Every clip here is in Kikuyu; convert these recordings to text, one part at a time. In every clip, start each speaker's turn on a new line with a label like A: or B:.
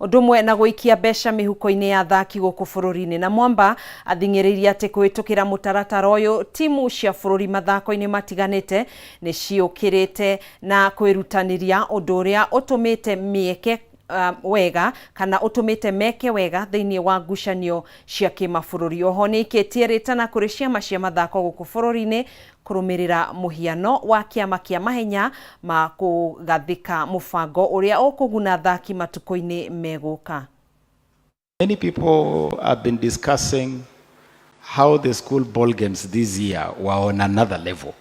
A: Ũndũ ũmwe na gũikia mbeca mĩhuko-inĩ ya athaki gũkũ bũrũri-inĩ. Na Mwamba athing'ĩrĩirie atĩ kũhĩtũkĩra mũtaratara ũyũ timu cia bũrũri mathako-inĩ matiganĩte nĩ ciũkĩrĩte na kwĩrutanĩria ũndũ ũrĩa ũtũmĩte mĩeke wega kana ũtũmĩte meke wega thĩinĩ wa ngucanio cia kĩmabũrũri. Oho nĩ aikĩtie rĩtana kũrĩ ciama cia mathako gũkũ bũrũri-inĩ kũrũmĩrĩra mũhiano wa kĩama kĩa mahenya ma kũgathĩka mũbango ũrĩa ũkũguna athaki matukũ-inĩ megũka.
B: Many people have been discussing how the school ball games this year were on another level.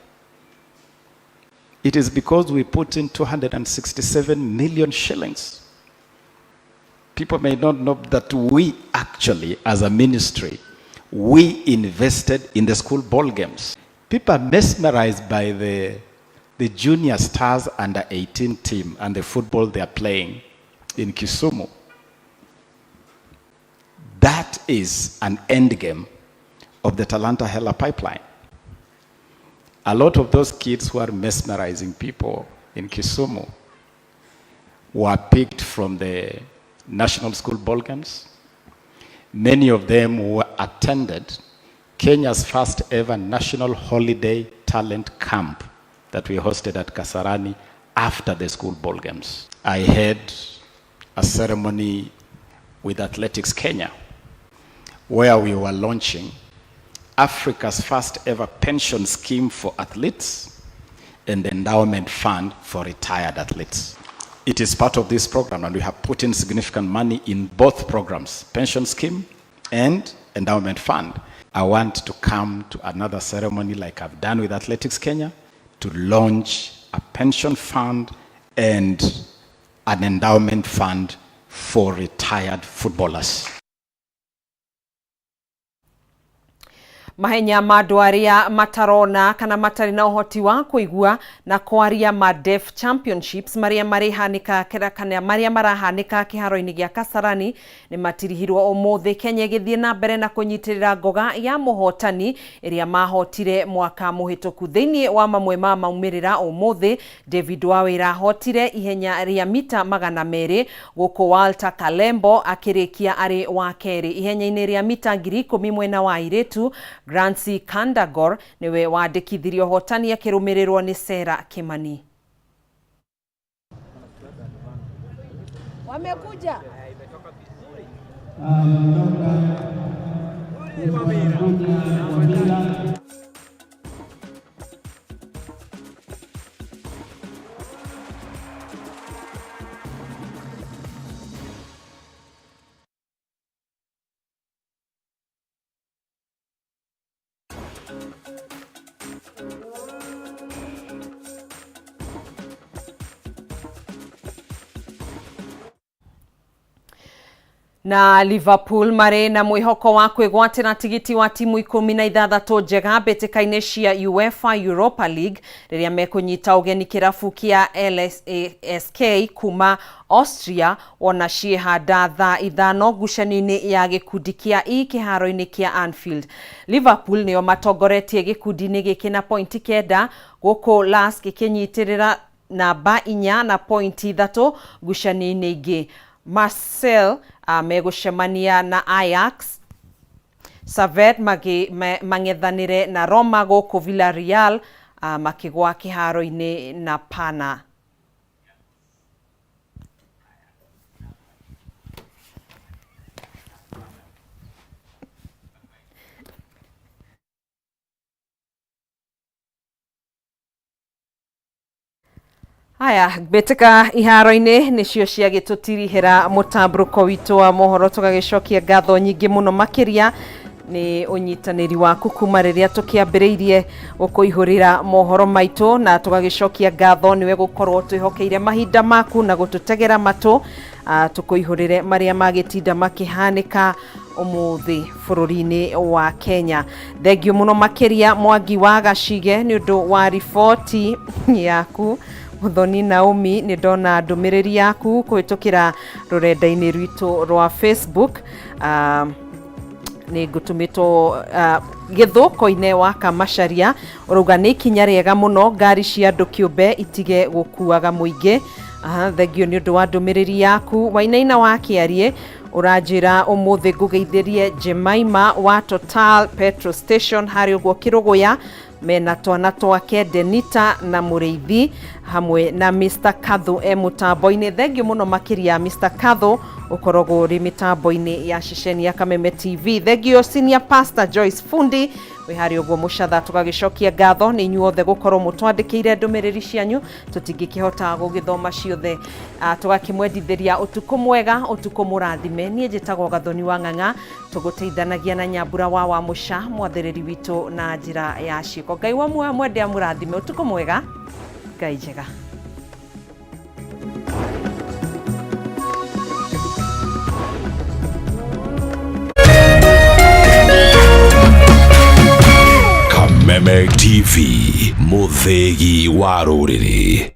B: It is because we put in 267 million shillings. People may not know that we actually, as a ministry, we invested in the school ball games. People are mesmerized by the junior stars under 18 team and the football they are playing in Kisumu. That is an end game of the Talanta Hela pipeline. A lot of those kids who are mesmerizing people in Kisumu were picked from the national school ball games. Many of them were attended Kenya's first ever national holiday talent camp that we hosted at Kasarani after the school ball games. I had a ceremony with Athletics Kenya where we were launching Africa's first ever pension scheme for athletes and endowment fund for retired athletes. It is part of this program, and we have put in significant money in both programs, pension scheme and endowment fund. I want to come to another ceremony like I've done with Athletics Kenya to launch a pension fund and an endowment fund for retired footballers.
A: Mahenya ma andũ arĩa matarona kana matarĩ na ũhoti wa kũigua na kwaria ma Deaf Championships marĩa marĩhanĩka kana marĩa marahanĩka kĩharo-inĩ gĩa Kasarani nĩ matirihirwo ũmũthĩ Kenya ĩgĩthiĩ na mbere na kũnyitĩrĩra ngoga ya mũhotani ĩrĩa mahotire mwaka mũhĩtũku. Thĩinĩ wa mamwe ma maumĩrĩra ũmũthĩ, David Wawira ahotire ihenya rĩa mita 200 gũkũ Walter Kalembo akĩrĩkia arĩ wa kerĩ. Ihenya-inĩ rĩa mita 10,000 mwena wa airĩtu, Grancy Kandagor niwe wandĩkithirie ũhotani akĩrũmĩrĩrwo nĩ Sarah Kimani.
C: Wamekuja.
A: Na Liverpool marĩ na mwĩhoko wa kwĩgwatĩra tigiti wa timu 16 njega mbĩtĩka-inĩ cia UEFA Europa League rĩrĩa mekũnyita ũgeni kĩrabu kĩa LSASK kuma Austria wona ciĩhanda thaa 5 ngucanio-inĩ ya gĩkundi kĩa E kĩharo-inĩ kĩa Anfield. Liverpool nĩo matongoretie gĩkundi-inĩ gĩkĩ na pointi 9 gũkũ LASK ĩkĩnyitĩrĩra namba 4 na pointi 3 ngucanio-inĩ ingĩ. Marseille megũcemania na Ajax, Servette mang'ethanĩre na Roma gũkũ Villarreal makĩgwa kĩharo-inĩ na Pana. Haya, mbĩtĩka iharo-inĩ nĩcio ciagĩtũtirihĩra mũtambũrũko witũ wa mohoro, tũgagĩcokia ngatho nyingĩ mũno makĩria nĩ ũnyitanĩri waku kuma rĩrĩa tũkĩambĩrĩirie gũkũihũrĩra mohoro maitũ, na tũgagĩcokia ngatho nĩwe gũkorwo twĩhokeire mahinda maku na gũtũtegera matũ, tũkũihũrĩre marĩa magĩtinda makĩhanĩka ũmũthĩ bũrũri-inĩ wa Kenya. Thengiũ mũno makĩria Mwangi wa Gacige nĩ ũndũ wa riboti yaku. Muthoni Naomi, nĩ ndona ndũmĩrĩri yaku kũhĩtũkĩra rũrenda-inĩ rwitũ rwa Facebook. Nĩ ngũtũmĩtwo gĩthũko-inĩ wa Kamacharia, ũrauga nĩ ikinya rĩega mũno ngari cia andũ kĩũmbe itige gũkuaga mũingĩ. Aha, thengio nĩ ũndũ wa ndũmĩrĩri yaku. Wainaina wa Kĩarie ũranjĩra ũmũthĩ ngũgeithĩrie Jemaima wa Total Petrol Station harĩ ũguo Kĩrũgũya, mena twana twake Denita na Mũrĩithi hamwe na Mr Kathu e mũtambo-inĩ. Thengio mũno makĩria Mr Kathu, ũkoragwo ũrĩ mĩtambo-inĩ ya ceceni ya Kameme TV. Thengio Senior Pastor Joyce Fundi wĩ harĩ ũguo Mũcatha. Tũgagĩcokia ngatho nĩ inyuothe gũkorwo mũtwandĩkĩire ndũmĩrĩri cianyu, tũtingĩkĩhota gũgĩthoma ciothe. Tũgakĩmwendithĩria ũtukũ mwega, ũtukũ mũrathime. Niĩ njĩtagwo Gathoni wa Ng'ang'a, tũgũteithanagia na Nyambura wa Wamũca, mwathĩrĩri witũ na njĩra ya ciĩko. Ngai wa muoyo mwende amũrathime. Ũtukũ mwega, Ngai njega.
C: Kameme TV, mũthĩgi wa rũrĩrĩ.